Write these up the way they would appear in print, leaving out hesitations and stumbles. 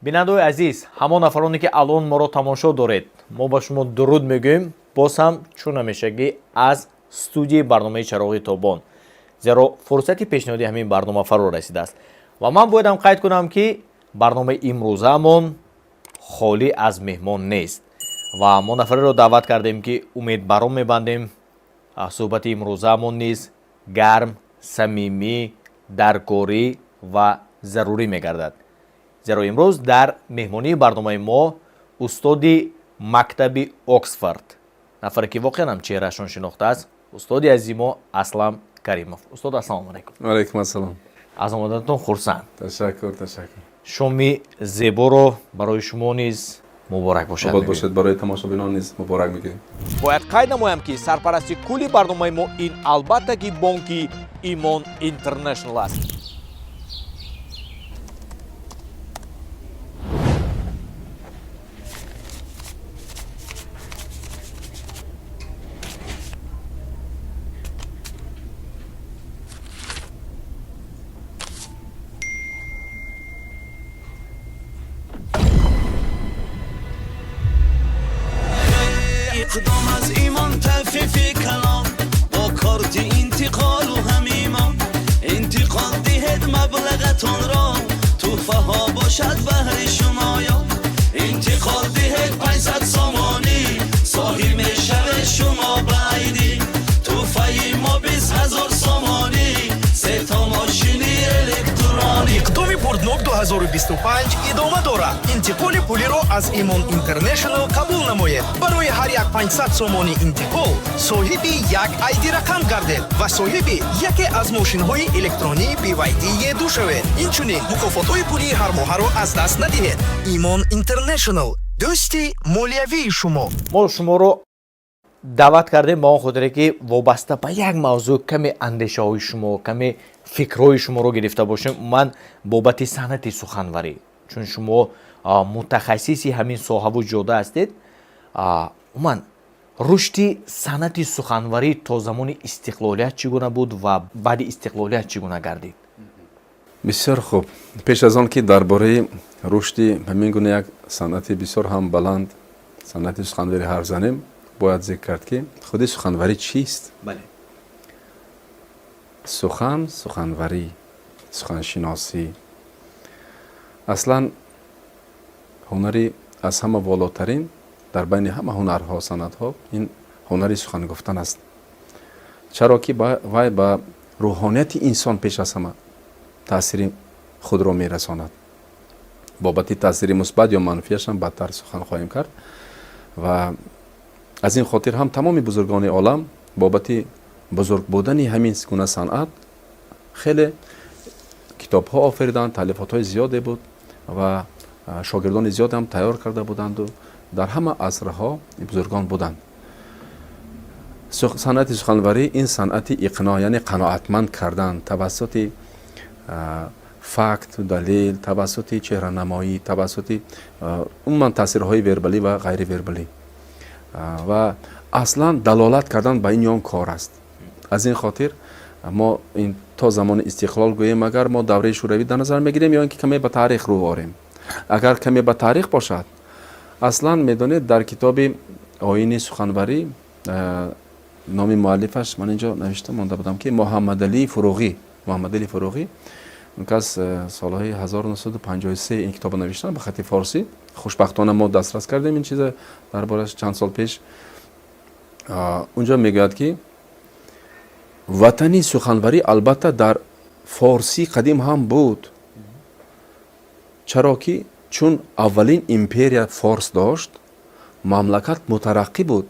Бинандаои азиз, ҳамон нафароне ки алон моро тамошо доред, мо ба шумо дуруд мегӯем, боз ҳам чун ҳамешагӣ аз студияи барномаи Чароғи тобон, зеро фурсати пешниҳоди ҳамин барнома фаро расидааст. Ва ман боядам қайд кунам, ки барномаи имрӯзаамон холӣ аз меҳмон нест ва мо нафареро даъват кардем, ки умед бар он мебандем, суҳбати имрӯзаамон низ гарм, самимӣ, даркорӣ ва зарурӣ мегардад, зеро имрӯз дар меҳмонии барномаи мо устоди мактаби Оксфорд, нафаре ки воқеан ҳам чеҳраашон шинохтааст, устоди азизи мо Аслам Каримов. Устод, ассалому алайкум. Алайкум ассалом. Аз омаданатон хурсанд. Ташаккур, ташаккур. Шоми зеборо барои шумо низ муборак бошад. Обод бошед, барои тамошобинон низ муборак мегӯем. Бояд қайд намоям, ки сарпарасти кулли барномаи мо ин албатта ки бонки Имон Интернешнл аст. Иқдом аз Имон, тафифи калом, бо корти интиқолу ҳамимон интиқол диҳед маблағатонро, тӯҳфаҳо бошад баҳри шумоён. Интиқол диҳед 500 сомонӣ, соҳиб мешавед шумо ба айдӣ. Тӯҳфаи мо 20 000 сомонӣ, сето мошини электронӣ. Иқдоми бурднок 2025 идома дорад. Интиқоли пулиро аз Имон Интернешнл қабул намоед. Барои ҳар як 500 сомонӣ интиқол соҳиби як айди рақам гардед ва соҳиби яке аз мошинҳои электронии BYD E2 шавед. Инчунин мукофотҳои пулии ҳармоҳаро аз даст надиҳед. Имон Интернешнл, дӯсти молиявии шумо. Мо шуморо даъват кардем ба он хотире, ки вобаста ба як мавзӯъ каме андешаҳои шумо, каме фикрҳои шуморо гирифта бошем. Ман бобати санъати суханварӣ, чун шумо мутахассиси ҳамин соҳаву ҷода ҳастед. Умуман, рушди санъати суханварӣ то замони истиқлолият чӣ гуна буд ва баъди истиқлолият чӣ гуна гардид? Бисёр хуб. Пеш аз он ки дар бораи рушди ҳамин гуна як санъати бисёр ҳам баланд, санъати суханварӣ ҳарф занем, бояд зикр кард, ки худи суханварӣ чист. Сухан, суханварӣ, суханшиносӣ аслан ҳунари аз ҳама волотарин дар байни ҳама ҳунарҳо, санъатҳо ин ҳунари сухан гуфтан аст, чаро ки вай ба рӯҳонияти инсон пеш аз ҳама таъсири худро мерасонад. Бобати таъсири мусбат ё манфиашам баъдтар сухан хоҳем кард. Ва аз ин хотир ҳам тамоми бузургони олам бобати бузург будани ҳамин гуна санъат хеле китобҳо офариданд, таълифотҳои зиёде буд ва шогирдони зиёде ҳам тайёр карда буданду дар ҳама асрҳо бузургон буданд. Санъати суханварӣ ин санъати иқноъ, яъне қаноатманд кардан тавассути факту далел, тавассути чеҳранамоӣ, тавассути умуман таъсирҳои вербалӣ ва ғайривербалӣ ва аслан далолат кардан ба ин ё он кор аст. Аз ин хотир мо ин то замони истиқлол гӯем, агар мо давраи шӯравӣ дар назар мегирем ё ин ки каме ба таърих рӯ орем. Агар каме ба таърих бошад, аслан медонед, дар китоби Оини суханварӣ, номи муаллифаш ман инҷо навишта монда будам, ки Муҳаммадалии Фуруғӣ, Муҳаммадали Фуруғӣ, он кас солҳои 1953 ин китобро навиштанд ба хати форсӣ. Хушбахтона мо дастрас кардем ин чиза дар борааш чанд сол пеш. Унҷо мегӯяд, ки ватани суханварӣ албатта дар форсии қадим ҳам буд, чаро ки чун аввалин империя форс дошт, мамлакат мутараққӣ буд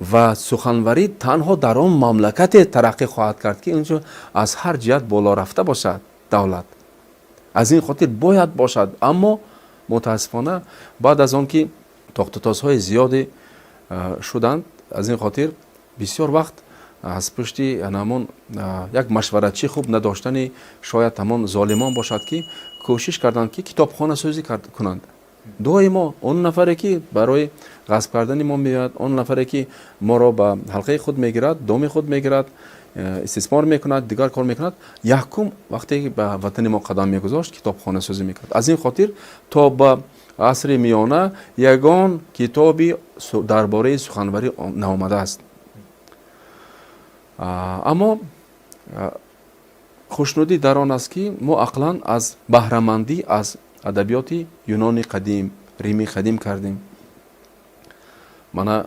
ва суханварӣ танҳо дар он мамлакате тараққӣ хоҳад кард, ки унҷо аз ҳар ҷиҳат боло рафта бошад давлат. Аз ин хотир бояд бошад. Аммо мутаассифона баъд аз он ки тохтутозҳои зиёде шуданд, аз ин хотир бисёр вақт аз пушти ҳамон як машваратчӣ хуб надоштани шояд ҳамон золимон бошад, ки кӯшиш карданд, ки китобхонасозӣ кунанд. Доимо он нафаре ки барои ғасб кардани мо меояд, он нафаре ки моро ба ҳалқаи худ мегирад, доми худ мегирад. Истисмор мекунад, дигар кор мекунад. Якум вақте ки ба ватани мо қадам мегузошт, китобхонасозӣ мекард. Аз ин хотир то ба асри миёна ягон китоби дар бораи суханварӣ наомадааст. Аммо хушнудӣ дар он аст, ки мо ақлан аз баҳрамандӣ аз адабиёти юнони қадим, Рими қадим кардем. Мана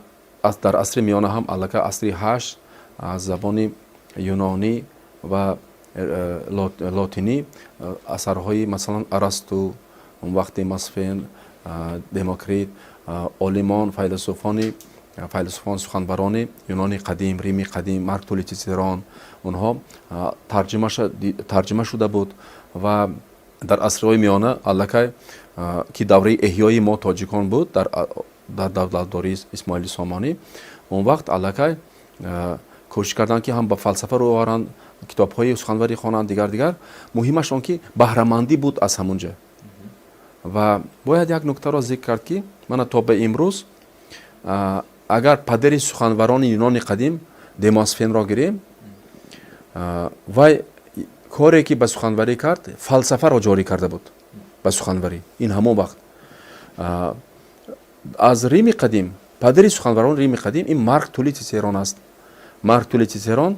дар асри миёна ҳам аллакай асри ҳашт аз забони юнонӣ ва лотинӣ асарҳои, масалан, Арасту, он вақти Масфен, Демокрит, олимон, файласуфон, суханбарони юнони қадим, Рими қадим, Марк Тулли Цицерон, онҳо тарҷима шуда буд. Ва дар асрҳои миёна аллакай, ки давраи эҳёи мо тоҷикон буд дар давлатдории Исмоили Сомонӣ, он вақт аллакай кӯшиш карданд, ки ҳам ба фалсафа рӯ оваранд, китобҳои суханварӣ хонанд, дигар дигар. Муҳимаш он ки баҳрамандӣ буд аз ҳамун ҷа. Ва бояд як нуктаро зикр кард, ки мана то ба имрӯз агар падари суханварони юнони қадим Демосфенро гирем, вай коре ки ба суханварӣ кард, фалсафаро ҷорӣ карда буд ба суханварӣ. Ин ҳамон вақт. Аз Рими қадим падари суханварони Рими қадим ин Марк Тулли Цицерон аст. Марк Тулли Цицерон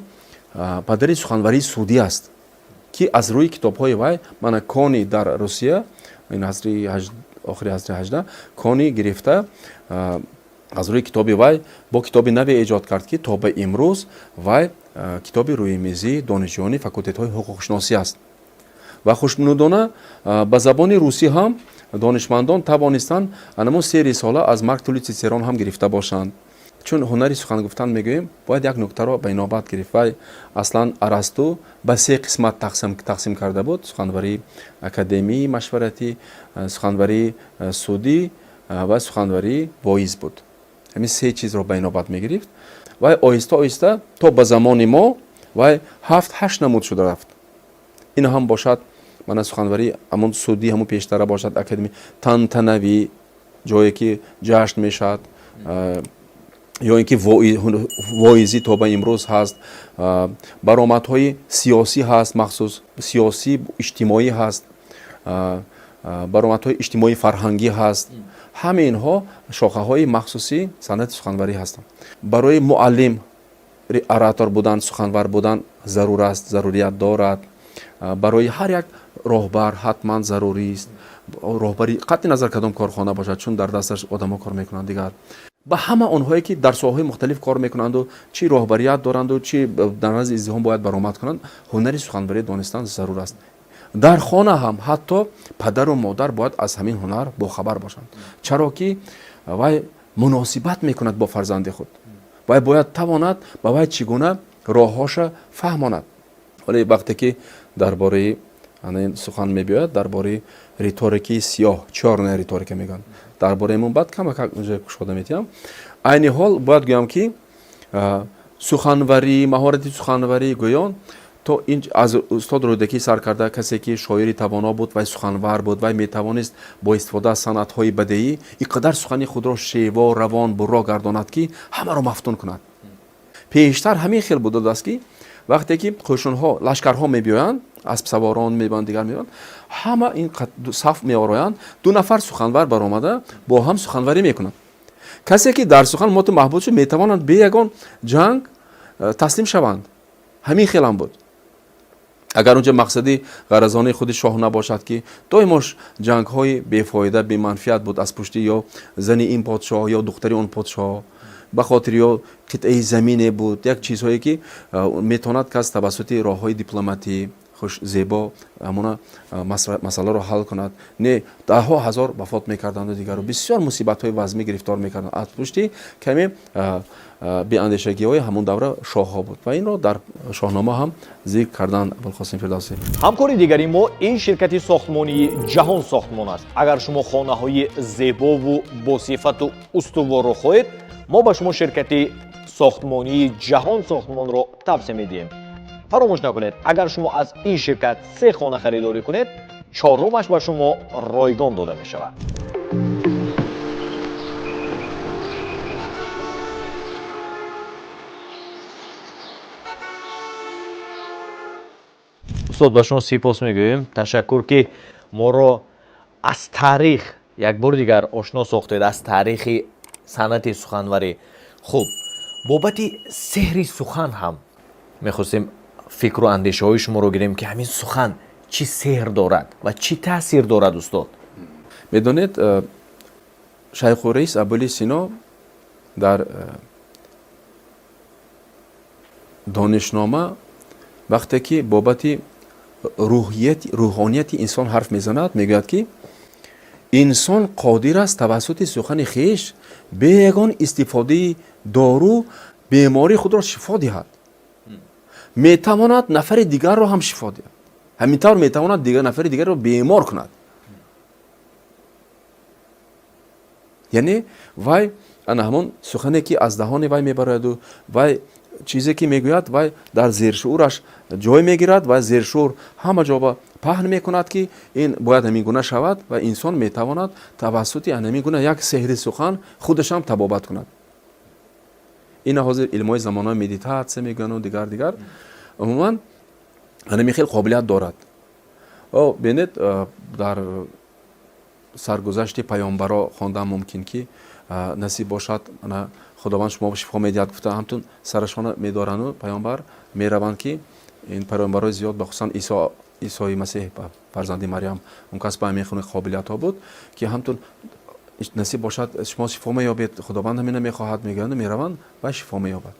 падари суханварии судӣ аст, ки аз рӯи китобҳои вай мана кони дар Русия ин асри охири асри 18 кони гирифта, аз рӯи китоби вай бо китоби наве эҷод кард, ки то ба имрӯз вай китоби рӯи донишҷӯёни факултетҳои ҳуқуқшиносӣ аст. Ва хушнудона ба забони русӣ ҳам донишмандон тавонистанд анамон се рисола аз Марк Тулли Цицерон ҳам гирифта бошанд. Чун ҳунари сухан гуфтан мегӯем, бояд як нуктаро ба инобат гирифт. Вай аслан Арасту ба се қисмат тақсим карда буд: суханварии академии машваратӣ, суханварии судӣ ва суханварии воиз буд. Ҳамин се чизро ба инобат мегирифт. Вай оҳиста оҳиста то ба замони мо вай ҳафт ҳашт намуд шуда рафт. Ин ҳам бошад, мана, суханварии ҳамон судӣ, ҳамон пештара бошад, академӣ, тантанавӣ, ҷое ки ҷашн мешавад, ё ин ки воизӣ то ба имрӯз ҳаст, баромадҳои сиёсӣ ҳаст, махсус сиёсӣ, иҷтимоӣ ҳаст, баромадҳои иҷтимоии фарҳангӣ ҳаст. Ҳамаи инҳо шохаҳои махсуси санъати суханварӣ ҳастанд. Барои муаллим оратор будан, суханвар будан зарур аст, зарурият дорад. Барои ҳар як роҳбар ҳатман зарурист. Роҳбари, қатъи назар кадом корхона бошад, чун дар дасташ одамо кор мекунанд, дигар ба ҳама онҳое ки дар соҳаҳои мухталиф кор мекунанду чӣ роҳбарият доранду, чӣ дар назди издиҳом бояд баромад кунанд, ҳунари суханварӣ донистан зарур аст. Дар хона ҳам ҳатто падару модар бояд аз ҳамин ҳунар бохабар бошанд, чаро ки вай муносибат мекунад бо фарзанди худ, вай бояд тавонад ба вай чӣ гуна роҳҳоша фаҳмонад. Вале вақте ки дар бораи сухан мебиёяд, дар бораи риторикаи сиёҳ, чёрная риторика мегӯянд, дар бораи мон баъд камакак унҷа кушода метиҳам. Айни ҳол бояд гӯям, ки суханварӣ, маҳорати суханварӣ гӯён то ин аз устод Рӯдакӣ сар карда, касе ки шоири тавоно буд, вай суханвар буд. Вай метавонист бо истифода аз санъатҳои бадеӣ ин қадар сухани худро шево, равон, бурро гардонад, ки ҳамаро мафтун кунад. Пештар ҳамин хел будааст, ки вақте ки қӯшунҳо, лашкарҳо мебиёянд, аспсаворон мебиёянд, дигар мебиёянд, ҳама ин саф меороянд, ду нафар суханвар баромада бо ҳам суханварӣ мекунанд. Касе ки дар сухан моту маҳбуд шуд, метавонанд бе ягон ҷанг таслим шаванд. Ҳамин хелам буд. Агар унҷа мақсади ғаразонаи худи шоҳ набошад, ки доимо ҷангҳои бефоида, беманфиат буд, аз пушти ё зани ин подшоҳ, ё духтари он подшоҳ, ба хотири ё қитъаи замине буд, як чизҳое ки метавонад кас тавассути роҳҳои дипломатӣ хуш зебо ҳамона масъаларо ҳал кунад. Не, даҳҳо ҳазор вафот мекарданду дигару бисёр мусибатҳои вазмӣ гирифтор мекарданд аз пушти каме беандешагиҳои ҳамон давра шоҳҳо буд. Ва инро дар Шоҳнома ҳам зикр карданд Абулқосим Фирдавсӣ. Ҳамкори дигари мо ин ширкати сохтмонии Ҷаҳон Сохтмон аст. Агар шумо хонаҳои зебову босифату устуворро хоҳед, мо ба шумо ширкати сохтмонии Ҷаҳон Сохтмонро тавсия медиҳем. Фаромӯш накунед, агар шумо аз ин ширкат се хона харидорӣ кунед, чорумаш ба шумо ройгон дода мешавад. Устод, ба шумо сипос мегӯем. Ташаккур, ки моро аз таърих як бори дигар ошно сохтед, аз таърихи санъати суханварӣ. Хуб, бобати сеҳри сухан ҳам мехостем фикру андешаҳои шуморо гирем, ки ҳамин сухан чӣ сеҳр дорад ва чӣ таъсир дорад, устод? Медонед, Шайху Раис Абуали Сино дар Донишнома вақте ки бобати рӯҳонияти инсон ҳарф мезанад, мегӯяд, ки инсон қодир аст тавассути сухани хеш бе ягон истифодаи дору бемории худро шифо диҳад, метавонад нафари дигарро ҳам шифо диҳад, ҳамин тавр метавонад нафари дигарро бемор кунад. Яъне вай ана ҳамон сухане, ки аз даҳони вай мебарояду вай чизе ки мегӯяд, вай дар зершуураш ҷой мегирад ва зершуур ҳама ҷоба паҳн мекунад, ки ин бояд ҳамин гуна шавад, ва инсон метавонад тавассути ҳамин гуна як сеҳри сухан худашам табобат кунад. Ина ҳозир илмҳои замонаи медитатсия мегӯяну дигар дигар. Умуман, ҳамин хел қобилият дорад. Бинед, дар саргузашти паёмбаро хондан мумкин, ки насиб бошад, ана Худованд шумо шифо медиҳад гуфта, ҳамтун сарашона медорану паёмбар мераванд, ки ин паёмбарои зиёд, бахусусан Исо, Исои Масеҳ, фарзанди Марьям, он кас ба ҳамин хуни қобилиятҳо буд, ки ҳамтун насиб бошад, шумо шифо меёбед, Худованд ҳамина мехоҳад мегӯянду мераванд ва шифо меёбад.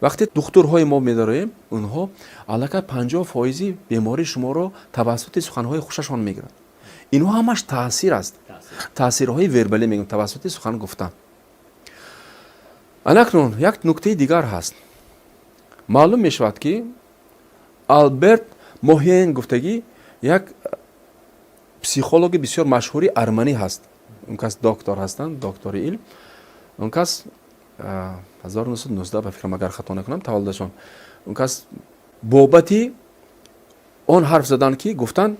Вақте духтурҳои мо медароем, онҳо аллакай 50 фоизи бемории шуморо тавассути суханҳои хушашон мегиранд. Инҳо ҳамаш таъсир аст, таъсирҳои вербалӣ мегӯям, тавассути сухан гуфтан. Анакнун як нуктаи дигар ҳаст. Маълум мешавад, ки Алберт Моҳиен гуфтагӣ як психологи бисёр машҳури арманӣ ҳаст. Он кас доктор ҳастанд, доктори илм. Он кас 1919, ба фикрам, агар хато накунам, таваллудашон. Он кас бобати он ҳарф заданд, ки гуфтанд,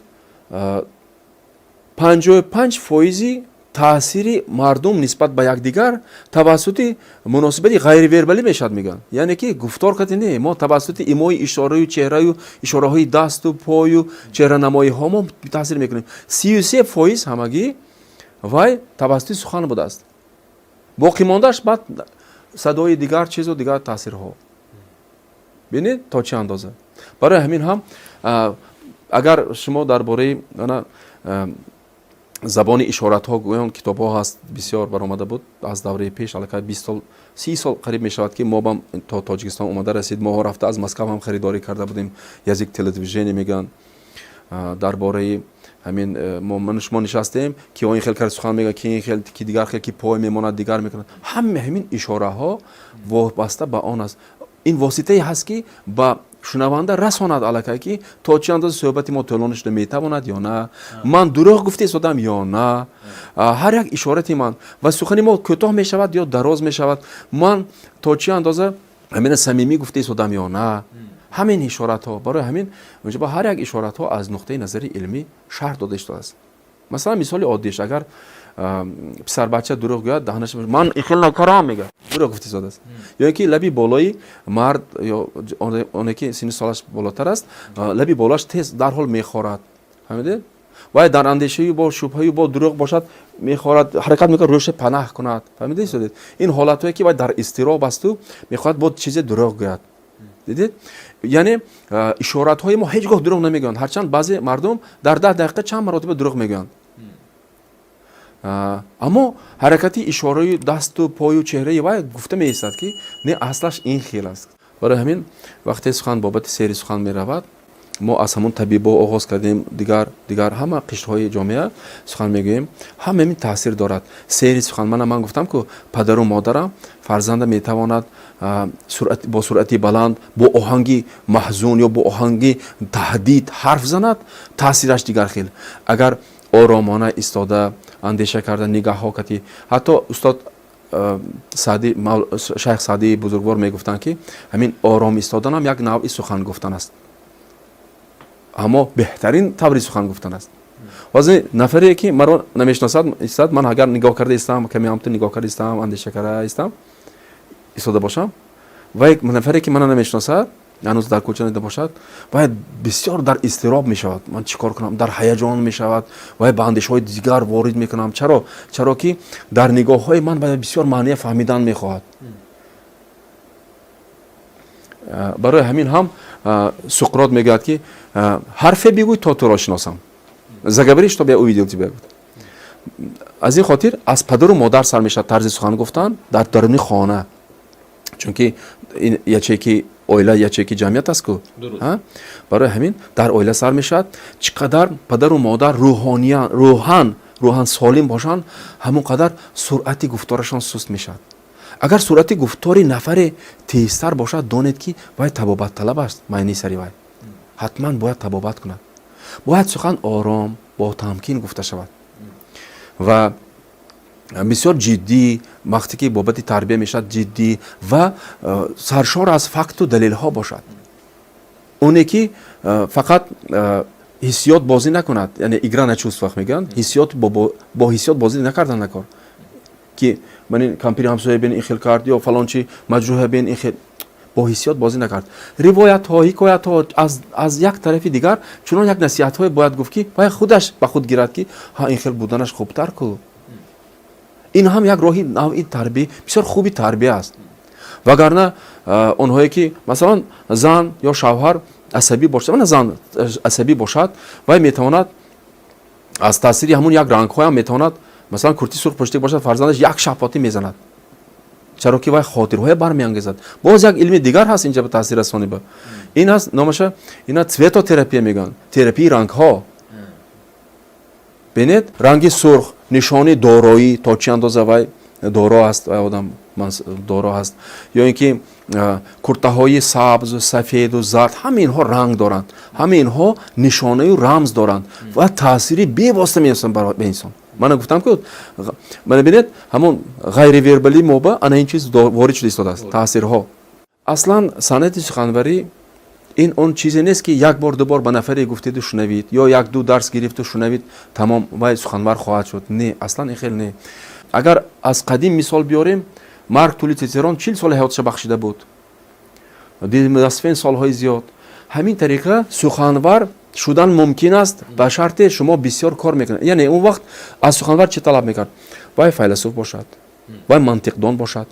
55 фоизи таъсири мардум нисбат ба якдигар тавассути муносибати ғайривербалӣ мешавад, мегӯянд. Яъне ки гуфтор кати не, мо тавассути имои ишораю чеҳраю ишораҳои дасту пою чеҳранамоиҳо мо таъсир мекунем. 33 фоиз ҳамагӣ вай тавассути сухан будааст, боқӣ мондааш баъд садои дигар чизу дигар таъсирҳо. Бинед, то чӣ андоза. Барои ҳамин ҳам, агар шумо дар бораи ана забони ишоратҳо гӯён, китобҳо ҳаст, бисёр баромада буд аз давраи пеш, аллакай 20 сол, 30 сол қариб мешавад, ки мо бам то Тоҷикистон омада расид. Моҳо рафта аз Москав ҳам харидорӣ карда будем, «Язык телодвижения» мегӯянд. Дар бораи ҳамин мо, ману шумо нишастем, ки он хел кард сухан мегӯяд, ки ин хел, ки дигар хел, ки пой мемонад, дигар мекунад. Ҳама ҳамин ишораҳо вобаста ба он аст. Ин воситае ҳаст, ки ба шунаванда расонад аллакай, ки то чӣ андоза суҳбати мо тӯлонӣ шуда метавонад ё на, ман дурӯғ гуфта истодам ё на, ҳар як ишорати ман ва сухани мо кӯтоҳ мешавад ё дароз мешавад, ман то чӣ андоза ҳамина самимӣ гуфта истодам ё на, ҳамин ишоратҳо. Барои ҳамин унҷоба ҳар як ишоратҳо аз нуқтаи назари илмӣ шарҳ дода истодааст. Масалан, мисоли оддиш: агар писарбача дурӯғ гӯяд, даҳанаш «ман ихел накарам» мегӯяд, дурӯғ гуфта истодааст. Ё ин ки лаби болои мард ё оне ки синни солаш болотар аст, лаби болоаш тез дарҳол мехорад. Фаҳмидед? Вай дар андешаю бо шубҳаю бо дурӯғ бошад, мехорад, ҳаракат мекунад рӯша панаҳ кунад. Фаҳмида истодед? Ин ҳолатҳое ки вай дар изтироб асту мехоҳад бо чизе дурӯғ гӯяд. Дидед? Яъне ишоратҳои мо ҳеҷ гоҳ дурӯғ намегӯянд, ҳарчанд баъзе мардум дар 10 дақиқа чанд маротиба дурӯғ мегӯянд, аммо ҳаракати ишораи дасту пою чеҳраи вай гуфта меистад, ки не, аслаш ин хел аст. Барои ҳамин, вақте сухан бобати сеҳри сухан меравад, мо аз ҳамон табибо оғоз кардем, дигар дигар ҳама қишрҳои ҷомеа сухан мегӯем, ҳама ҳамин таъсир дорад сеҳри сухан. Мана, ман гуфтам, ку падару модарам фарзанда метавонад бо суръати баланд, бо оҳанги маҳзун ё бо оҳанги таҳдид ҳарф занад, таъсираш дигар хел. Агар оромона истода, андеша карда, нигаҳҳо кати, ҳатто устод Саъди, Шайх Саъдии бузургвор мегуфтанд, ки ҳамин ором истоданам як навъи сухан гуфтан аст, аммо беҳтарин таври сухан гуфтан аст. Ҳозир нафаре ки маро намешиносад истад, ман агар нигоҳ карда истам, каме ҳамту нигоҳ карда истам, андеша карда истам, истода бошам, ва як нафаре ки мана намешиносад. Ҳанӯз дар кӯча нида бошад, вай бисёр дар изтироб мешавад: ман чӣ кор кунам? Дар ҳаяҷон мешавад, вай ба андешаҳои дигар ворид мекунам. Чаро? Чаро ки дар нигоҳҳои ман вай бисёр маъния фаҳмидан мехоҳад. Барои ҳамин ҳам Суқрот мегӯяд, ки ҳарфе бигӯй, то туро шиносам, заговори, чтоб я увидел тебя. Аз ин хотир аз падару модар сар мешавад тарзи сухан гуфтан дар даруни хона, чунки ячейки оила ячейки ҷамъият аст ку. Барои ҳамин дар оила сар мешавад. Чӣ қадар падару модар рӯҳан солим бошанд, ҳамон қадар суръати гуфторашон суст мешавад. Агар суръати гуфтори нафаре тезтар бошад, донед, ки вай табобатталаб аст. Майни сари вай ҳатман бояд табобат кунад. Бояд сухан ором, бо тамкин гуфта шавад ва бисёр ҷиддӣ. Вақте ки бобати тарбия мешавад, ҷиддӣ ва саршор аз факту далелҳо бошад. Оне ки фақат ҳиссиёт бозӣ накунад, яъне игра на чувствах мегӯянд, ҳиссиёт, бо ҳиссиёт бозӣ накардан накор, ки ман ин кампири ҳамсоя бин, ин хел кард, ё фалончи маҷрӯҳа бин, ин хел бо ҳиссиёт бозӣ накард. Ривоятҳо, ҳикоятҳо, аз як тарафи дигар чунон як насиҳатҳое бояд гуфт, ки вай худаш ба худ гирад, ки ҳа, ин хел буданаш хубтар ку. Ин ҳам як роҳи навъи тарбия, бисёр хуби тарбия аст. Вагарна онҳое ки, масалан, зан ё шавҳар асабӣ бошад, мана зан асабӣ бошад, вай метавонад аз таъсири ҳамун як рангҳоям метавонад, масалан, курти сурх пӯшида бошад, фарзандаш як шапотӣ мезанад, чаро ки вай хотирҳое бармеангезад. Боз як илми дигар ҳаст инҷа ба таъсир расони ба ин аст, номаша ина цветотерапия мегӯянд, терапияи рангҳо. Бинед, ранги сурх нишони дороӣ, то чӣ андоза вай доро аст, вай одам доро аст. Ё ин ки куртаҳои сабзу сафеду зард, ҳама инҳо ранг доранд, ҳама инҳо нишонаю рамз доранд ва таъсири бевосита мерасонанд ба инсон. Мана гуфтам ку, мана бинед, ҳамон ғайривербалӣ моба ана ин чиз ворид шуда истодааст, таъсирҳо. Аслан санъати суханварӣ ин он чизе нест, ки як бор, ду бор ба нафаре гуфтеду шунавид ё як ду дарс гирифту шунавид, тамом, вай суханвар хоҳад шуд. Не, аслан ин хел не. Агар аз қадим мисол биёрем, Марк Тулли Цицерон 40 соли ҳаёташа бахшида буд, Демосфен солҳои зиёд. Ҳамин тариқа суханвар шудан мумкин аст, ба шарте шумо бисёр кор мекунед. Яъне он вақт аз суханвар чӣ талаб мекард? Вай файласуф бошад, вай мантиқдон бошад,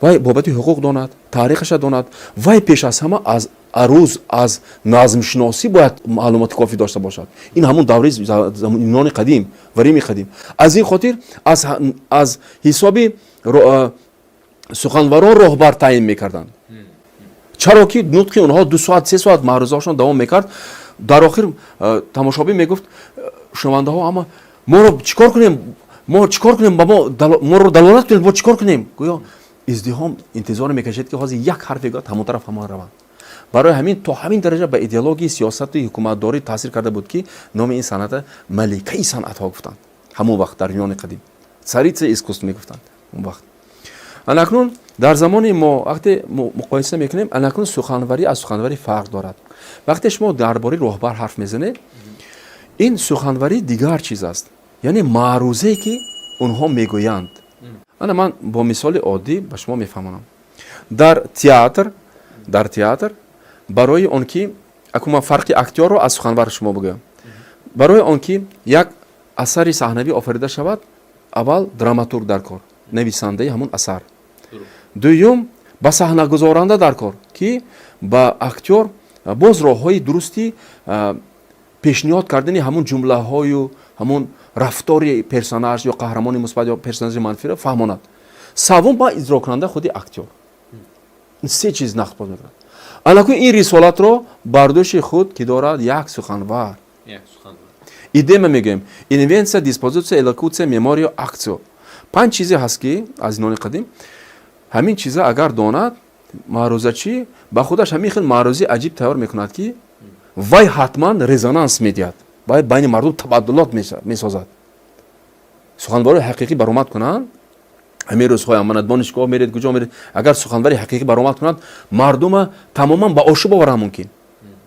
вай бобати ҳуқуқ донад, таърихаша донад, вай пеш аз ҳама аз аруз, аз назмшиносӣ бояд маълумоти кофӣ дошта бошад. Ин ҳамун давраи Юнони қадим ва Рими қадим. Аз ин хотир аз ҳисоби суханварон роҳбар таъин мекарданд, чаро ки нутқи онҳо 2 соат, 3 соат маърузаҳошон давом мекард. Дар охир тамошобин мегуфт, шунавандаҳо ҳама: «Моро чӣ кор кунем? Мо чӣ кор кунем? Ба мо моро далолат кунед, мо чӣ кор кунем?» Гӯё издиҳом интизоре мекашед, ки ҳозир як ҳарфе гӯяд, ҳамон тараф ҳамон раванд. Барои ҳамин то ҳамин дараҷа ба идеологияи сиёсату ҳукуматдорӣ таъсир карда буд, ки номи ин санъата маликаи санъатҳо гуфтанд. Ҳамон вақт дар Юнони қадим царица искусств мегуфтанд он вақт. Анакнун дар замони мо вақте муқоиса мекунем, анакнун суханварӣ аз суханварӣ фарқ дорад. Вақте шумо дар бораи роҳбар ҳарф мезанед, ин суханварӣ дигар чиз аст, яъне маърузае, ки онҳо мегӯянд. Ана ман бо мисоли оддӣ ба шумо мефаҳмонам. Дар театр барои он ки, аку ман фарқи актёрро аз суханвар шумо бигӯям, барои он ки як асари саҳнавӣ офарида шавад, аввал драматург дар кор, нависандаи ҳамун асар, дуюм ба саҳнагузоранда дар кор, ки ба актёр боз роҳҳои дурусти пешниҳод кардани ҳамун ҷумлаҳою ҳамун рафтори персонаж ё қаҳрамони мусбат ё персонажи манфиро фаҳмонад, саввум ба иҷрокунанда худи актёр. Се чиз нақш боз мекунад. Аллакай ин рисолатро бар дӯши худ ки дорад? Як суханвар. IDEMA мегӯем: инвенция, диспозиция, элокуция, меморио, акцио. Панҷ чизе ҳаст, ки аз Юнони қадим. Ҳамин чиза агар донад маърузачӣ, ба худаш ҳамин хел маърузии аҷиб тайёр мекунад, ки вай ҳатман резонанс медиҳад, вай байни мардум табаддулот месозад. Суханварои ҳақиқӣ баромад кунанд ҳамин рӯзҳоям, мана донишгоҳ меред, куҷо меред, агар суханвари ҳақиқӣ баромад кунад, мардума тамоман ба ошӯб оваранд мумкин,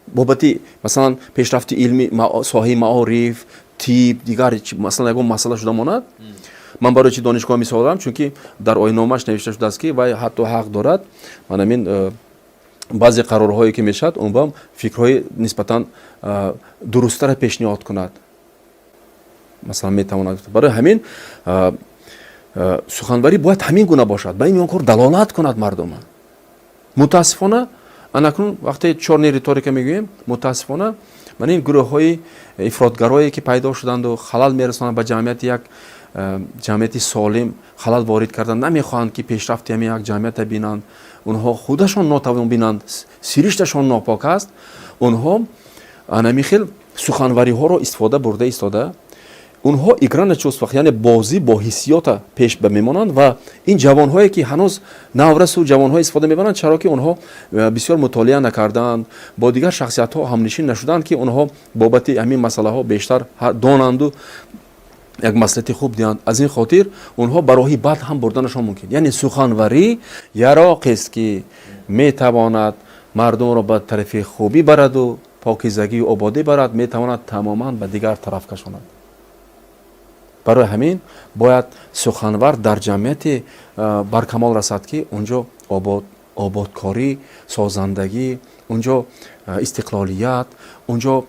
бобати, масалан, пешрафти илми соҳаи маориф, тиб, дигар, масалан, ягон масъала шуда монад. Ман барои чи донишгоҳ мисол дорам? Чунки дар оинномааш навишта шудааст, ки вай ҳатто ҳақ дорад, манамин. Баъзе қарорҳое ки мешавад, он ба фикрҳои нисбатан дурусттара пешниҳод кунад, масалан, метавонад. Барои ҳамин суханварӣ бояд ҳамин гуна бошад, ба ин кор далолат кунад мардума. Мутаассифона, анакнун вақте чёрный риторика мегӯем, мутаассифона, ман ин гурӯҳҳои ифротгарое, ки пайдо шуданду халал мерасонанд ба ҷамъияти, як ҷамъияти солим халал ворид кардан, намехоҳанд, ки пешрафти ҳамин як ҷамъията бинанд. Онҳо худашон нотавон бинанд, сиришташон нопок аст. Онҳо анами хел суханвариҳоро истифода бурда истода, онҳо игра на чувствах, яъне бозӣ бо ҳиссиёта пеш ба мемонанд. Ва ин ҷавонҳое, ки ҳанӯз наврасу ҷавонҳо истифода мебаранд, чаро ки онҳо бисёр мутолиа накардаанд, бо дигар шахсиятҳо ҳамнишин нашуданд, ки онҳо бобати ҳамин масъалаҳо бештар донанду як маслиҳати хуб диҳанд. Аз ин хотир онҳо ба роҳи бад ҳам бурданашон мумкин. Яъне суханварӣ яроқест, ки метавонад мардумро ба тарафи хубӣ бараду покизагию ободӣ барад, метавонад тамоман ба дигар тараф кашонад. Барои ҳамин бояд суханвар дар ҷамъияте баркамол расад, ки унҷо ободкорӣ, созандагӣ, унҷо истиқлолият, унҷо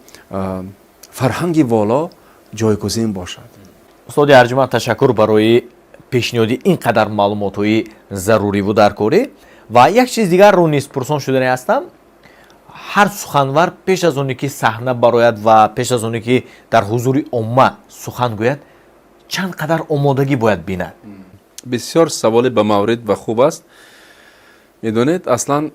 фарҳанги воло ҷойгузин бошад. Устоди арҷуманд, ташаккур барои пешниҳоди ин қадар маълумотҳои заруриву даркорӣ. Ва як чиз дигарро низ пурсон шудани ҳастам: ҳар суханвар пеш аз оне ки саҳна барояд ва пеш аз оне ки дар ҳузури омма сухан гӯяд, чанд қадар омодагӣ бояд бинад? Бисёр саволе ба маврид ва хуб аст. Медонед, аслан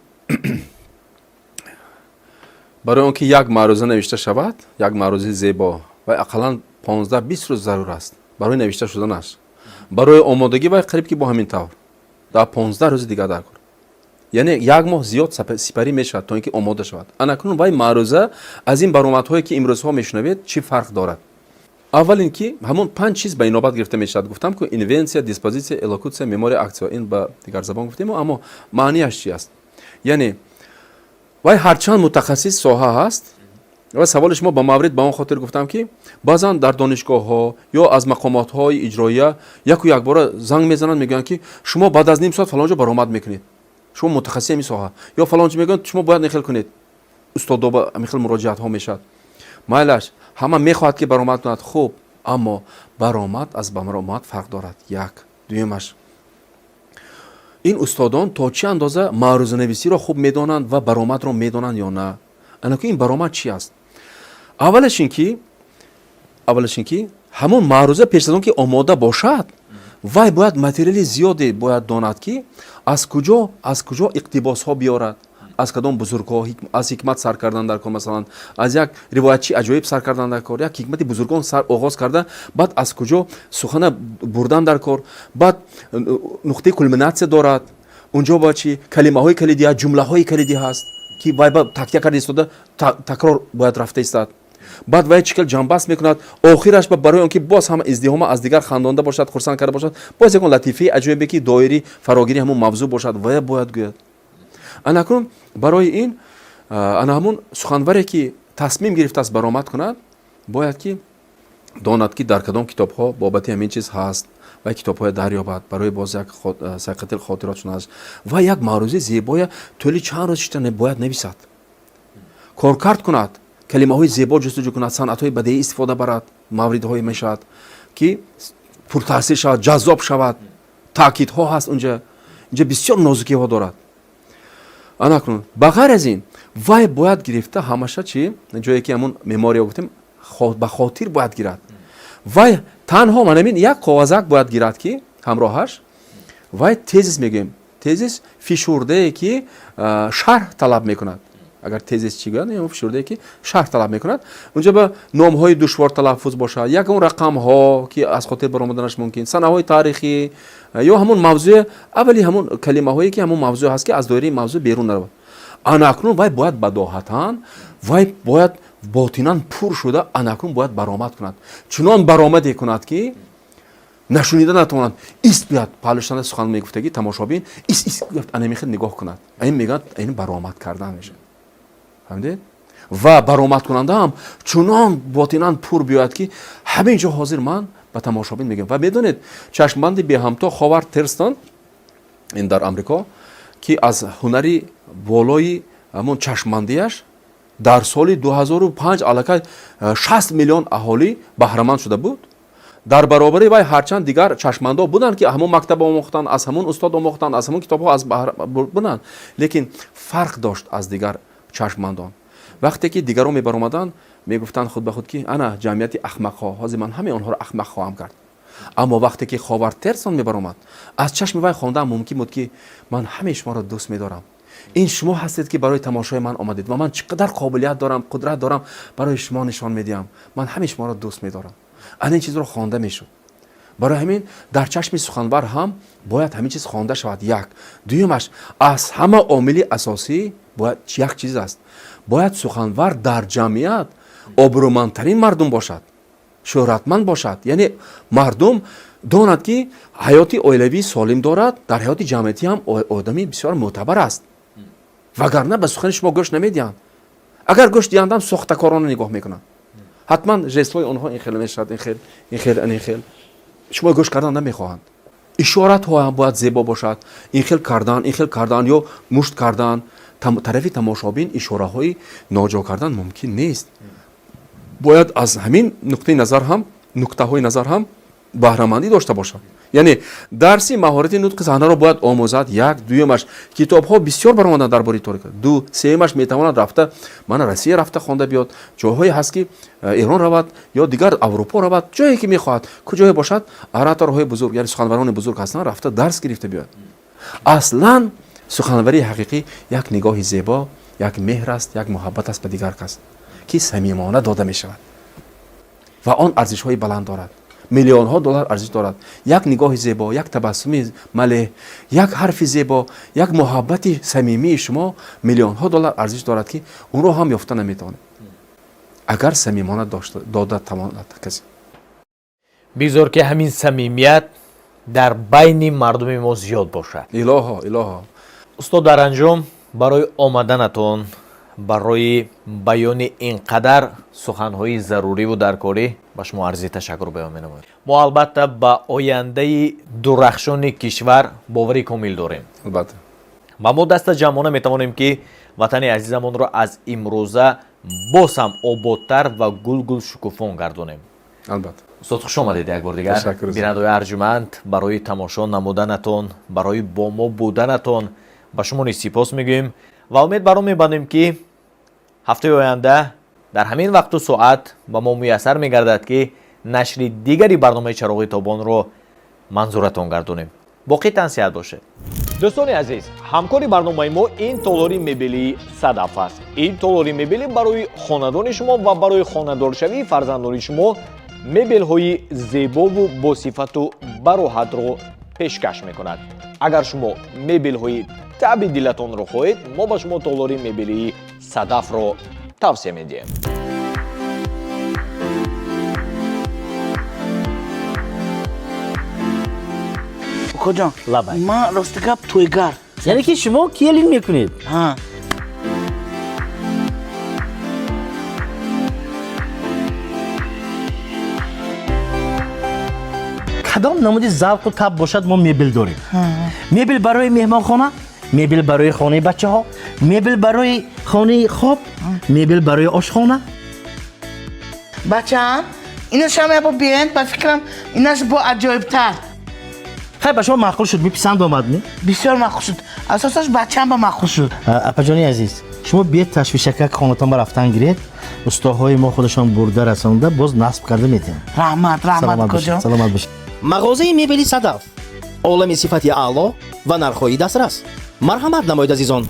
барои он ки як маъруза навишта шавад, як маърузаи зебо, вай ақаллан 15-20 рӯз зарур аст барои навишта шуданаш. Барои омодагӣ вай қариб ки бо ҳамин тавр дар 15 рӯзи дигар дар кор, яъне як моҳ зиёд сипарӣ мешавад, то ин ки омода шавад. Анакнун вай маъруза аз ин баромадҳое, ки имрӯзҳо мешунавед, чӣ фарқ дорад? Аввал ин ки ҳамон панҷ чиз ба инобат гирифта мешавад. Гуфтам ку: инвенция, диспозитсия, элокутсия, мемория, акция. Ин ба дигар забон гуфтему, аммо маънияш чи аст? Яъне вай ҳарчанд мутахассис соҳа ҳаст. Ва саволи шумо ба маврид ба он хотир гуфтам, ки баъзан дар донишгоҳҳо ё аз мақомотҳои иҷроия яку якбора занг мезананд, мегӯянд, ки шумо баъд аз ним соат фалон ҷо баромад мекунед, шумо мутахассиси ҳамин соҳа, ё фалон чӣ мегӯянд, шумо бояд ин хел кунед. Устодо ба ҳамин хел муроҷиатҳо мешавад. Майлаш, ҳама мехоҳад, ки баромад кунад, хуб, аммо баромад аз баромад фарқ дорад. Як дуюмаш, ин устодон то чӣ андоза маърузанависиро хуб медонанд ва баромадро медонанд ё на? Анаку ин баромад чӣ аст? Аввалаш ин ки ҳамон маъруза пеш аз он ки омода бошад, вай бояд материали зиёде бояд донад, ки аз куҷо иқтибосҳо биёрад, аз кадом бузургҳо, аз ҳикмат сар кардан дар кор, масалан, аз як ривоятчи аҷоиб сар кардан дар кор, як ҳикмати бузургон сар оғоз карда, баъд аз куҷо сухана бурдан дар кор, баъд нуқтаи кулминатсия дорад унҷо, ба чи калимаҳои калидӣ ҳаст, ҷумлаҳои калидӣ ҳаст, ки вай ба такя карда истода такрор бояд рафта истад. Баъд вай чӣ хел ҷамъбаст мекунад охираш ба, барои он ки боз ҳама издиҳома аз дигар хандонда бошад, хурсанд карда бошад, боз ягон латифаи аҷоибе, ки доираи фарогири ҳамон мавзӯъ бошад, вая бояд гӯяд. Анакун барои ин ана ҳамун суханваре, ки тасмим гирифтааст баромад кунад, бояд ки донад, ки дар кадом китобҳо бобати ҳамин чиз ҳаст, ва китобҳое дарёбад барои боз як сайқатил хотирот шунаш, ва як маърузаи зебоя тӯли чанд рӯз шита бояд нависад, коркард кунад, калимаҳои зебо ҷустуҷӯ кунад, санъатҳои бадеӣ истифода барад, мавридҳое мешавад, ки пуртаъсир шавад, ҷаззоб шавад. Таъкидҳо ҳаст унҷа, инҷа бисёр нозукиҳо дорад. Анакунун ба ғайр аз ин вай бояд гирифта ҳамаша чи ҷое ки ҳамун мемория гуфтем, ба хотир бояд гирад. Вай танҳо манамин як коғазак бояд гирад, ки ҳамроҳаш вай тезис мегӯем, тезис фишурдае, ки шарҳ талаб мекунад. Агар тезис чӣ гӯяд, фишурдае, ки шарҳ талаб мекунад, унҷа ба номҳои душвор талаффуз бошад, ягон рақамҳо, ки аз хотир баромаданаш мумкин, санаҳои таърихӣ ё ҳамун мавзӯе, аввали ҳамун калимаҳое, ки ҳамун мавзӯъ ҳаст, ки аз доираи мавзӯъ берун наравад. Анакнун вай бояд бадоҳатан, вай бояд ботинан пур шуда, анакнун бояд баромад кунад, чунон баромаде кунад, ки нашунида натавонад, ист биёд паҳлӯшанда сухан мегуфтагӣ тамошобин ист ист анамихел нигоҳ кунад. Ин мегӯяд, ин баромад кардан мешавад, фаҳмидед? Ва баромадкунанда ҳам чунон ботинан пур биёяд, ки ҳамин ҷо ҳозир ман ба тамошобин мегӯям. Ва медонед, чашмбанди беҳамто Ховард Терстон, ин дар Амрико, ки аз ҳунари болои Ҳамон чашмандиаш дар соли 2005 аллакай 60 миллион аҳолӣ баҳраманд шуда буд. Дар баробари вай ҳарчанд дигар чашмандо буданд, ки ҳамон мактаб омӯхтанд, аз ҳамон устод омӯхтанд, аз ҳамон китобҳо аз буданд, лекин фарқ дошт аз дигар чашмандон. Вақте ки дигарон мебаромаданд, мегуфтанд худ ба худ, ки ана ҷамъияти ахмақҳо, ҳозир ман ҳамаи онҳоро ахмақ хоҳам кард. Аммо вақте ки Ховар Терсон мебаромад, аз чашми вай хондаам мумкин буд, ки ман ҳамаи шуморо дӯст медорам, ин шумо ҳастед, ки барои тамошои ман омадед ва ман чӣ қадар қобилият дорам, қудрат дорам, барои шумо нишон медиҳам, ман ҳамаи шуморо дӯст медорам. Ана ин чизро хонда мешуд. Барои ҳамин дар чашми суханвар ҳам бояд ҳамин чиз хонда шавад. Як дуюмаш, аз ҳама омили асосӣ бояд як чиз аст: бояд суханвар дар ҷамъият обрӯмандтарин мардум бошад, шӯҳратманд бошад, яъне мардум донад, ки ҳаёти оилавии солим дорад, дар ҳаёти ҷамъиятӣ ҳам одами бисёр мӯътабар аст. Вагарна ба сухани шумо гӯш намедиҳанд. Агар гӯш диҳандам, сохтакорона нигоҳ мекунанд. Ҳатман жестҳои онҳо ин хел мешавад, ин хел, ин хел, ин хел. Шумо гӯш кардан намехоҳанд. Ишоратҳо ҳам бояд зебо бошад, ин хел кардан, ин хел кардан ё мушт кардан, тарафи тамошобин ишораҳои ноҷо кардан мумкин нест. Бояд аз ҳамин нуқтаи назар ҳам, нуктаҳои назар ҳам баҳрамандӣ дошта бошад. Яъне дарси маҳорати нутқи саҳнаро бояд омӯзад. Як дуюмаш, китобҳо бисёр баромаданд дар бораи риторика. Ду сеюмаш, метавонад рафта, мана, Россия рафта хонда биёд, ҷойҳое ҳаст, ки Эрон равад ё дигар Аврупо равад, ҷое ки мехоҳад, куҷое бошад, ораторҳои бузург, яъне суханварони бузург ҳастанд, рафта дарс гирифта биёяд. Аслан суханварии ҳақиқӣ як нигоҳи зебо, як меҳр аст, як муҳаббат аст ба дигар кас, ки самимона дода мешавад ва он арзишҳои баланд дорад, миллионҳо доллар арзиш дорад. Як нигоҳи зебо, як табассуми малеҳ, як ҳарфи зебо, як муҳаббати самимии шумо миллионҳо доллар арзиш дорад, ки онро ҳам ёфта наметавонед, агар самимона дода тавонад касе. Бигзор, ки ҳамин самимият дар байни мардуми мо зиёд бошад. Илоҳо, илоҳо. Устод, дар анҷом барои омаданатон, барои баёни ин қадар суханҳои заруриву даркорӣ ба шумо арзи ташаккур баён менамоем. Мо албатта ба ояндаи дурахшони кишвар бовари комил дорем. Албатта. Ва мо даста ҷамъона метавонем, ки ватани азизамонро аз имрӯза боз ҳам ободтар ва гулгул шукуфон гардонем. Албатта. Устод, хуш омадед як бор дигар. Бинандаои арҷуманд, барои тамошо намуданатон, барои бо мо буданатон ба шумо низ сипос мегӯем ва умед бар он мебандем, ки ҳафтаи оянда дар ҳамин вақту соат ба мо муяссар мегардад, ки нашри дигари барномаи Чароғи тобонро манзуратон гардонем. Боқӣ тансиҳат бошед. Дӯстони азиз, ҳамкори барномаи мо ин толори мебелии Садаф аст. Ин толори мебелӣ барои хонадони шумо ва барои хонадоршавии фарзандони шумо мебелҳои зебову босифату бароҳатро пешкаш мекунад. Агар шумо мебелҳои таби дилатонро хоҳед, мо ба шумо толори мебелии Садафро тавсия медиҳем. Укоҷон, ман рости гап тӯйгар. Яъне ки шумо келин мекунед? Ҳа. Кадом намуди завқу таб бошад, мо мебел дорем. Мебел барои меҳмонхона, мебел барои хонаи бачаҳо, мебел барои хонаи хоб, мебел барои ошхона. Бачаам, инашам ябо биен, ба фикрам, инаш бо аҷоибтар. Хай, ба шумо маъқул шуд, меписанд омад, не? Бисёр маъқул шуд, асосаш бачаам ба маъқул шуд. Апаҷони азиз, шумо биед, ташвишакак хонатон ба рафтан гиред, устоҳои мо худашон бурда расонда, боз насб карда медиҳанд. Раҳмат, раҳмат, укоҷон. Саломат бошед. Мағозаи мебели Садаф, олами сифати аъло ва нархҳои дастрас. Марҳамат намоед, азизон.